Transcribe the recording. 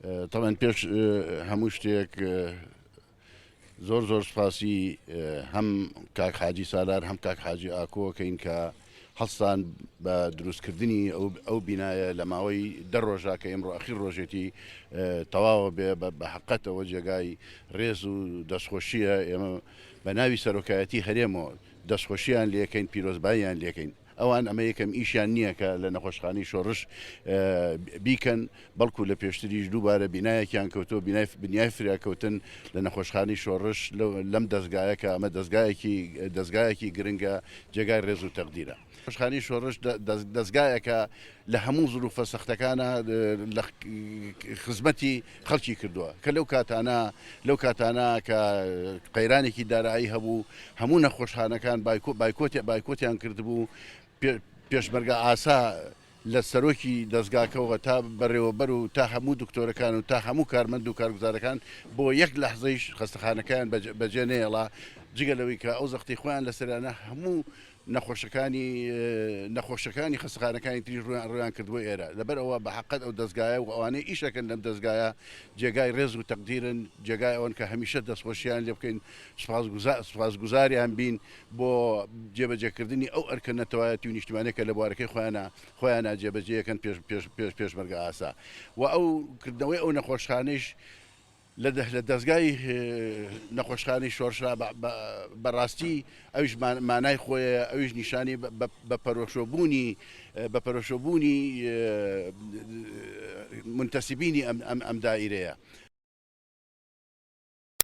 تەبعەن پێش هەموو شتێک زۆر زۆر سپاسی هەم کاک حاجی سالار هەم کاک حاجی ئاکۆکەین کە هەڵسان بە دروستکردنی ئەو بینایە لە ماوەی دە ڕۆژە کە ئێمڕۆ ئەخیر ڕۆژێتی تەواوە بێ بە حقەتەوە جێگای ڕێز و دەستخۆشیە ئێمە بە ناوی سەرۆکایەتی هەرێمەوە دەستخۆشیان لێکەین پیرۆزباییان لێکەین. ئەوان ئەمە یەکەم ئیشیان نییە کە لە نەخۆشخانەی شۆڕش بیکەن، بەڵکو لە پێشتریش دووبارە بینایەکیان کەوتووە، بینای بنیای فریاکەوتن لە نەخۆشخانەی شۆڕش لەم دەزگایە کە ئەمە دەزگایەکی دەزگایەکی گرنگە جێگای ڕێز و تەقدیرە. نەخۆشخانەی شۆڕش دەزگایەکە لە هەموو زروفە سەختەکانا لە خزمەتی خەڵکی کردووە کە لەو کاتانە لەو کاتانە کە قەیرانێکی دارایی هەبوو هەموو نەخۆشخانەکان بایکۆتی بایکۆتیان کردبوو پێشمەرگە ئاسا لە سەرۆکی دەستگاکەوە تا بەڕێوەبەر و تا هەموو دکتۆرەکان و تا هەموو کارمەند و کارگوزارەکان بۆ یەک لەحزەیش خەستەخانەکەیان بەجێ نەیەڵا جگە لەوەی کە ئەو زەختی خۆیان لەسەرانە هەموو نەخۆشەکانی نەخۆشەکانی خەستەخانەکانی تریش ڕوویان ڕوویان کردبووە ئێرە لەبەر ئەوە بە حەقەت ئەو دەزگایە و ئەوانەی ئیش ئەکەن لەم دەزگایە جێگای ڕێز و تەقدیرن جێگای ئەوەن کە هەمیشە دەستخۆشیان لێ بکەین سوپاسگوزار سوپاسگوزاریان بین بۆ جێبەجێکردنی ئەو ئەرکە نەتەوایەتی و نیشتیمانیە کە لە بوارەکەی خۆیانا خۆیانا جێبەجێیەکەن پێش پێش پێش پێشمەرگە ئاسا و ئەو کردنەوەی ئەو نەخۆشخانەیش لە دەزگای نەخۆشخانەی شۆرشا بە ڕاستی ئەویش مانای خۆیە، ئەویش نیشانی بە پەرۆشۆبوونی بە پەرۆشۆبوونی مونتەسیبینی ئەم دائیرەیە.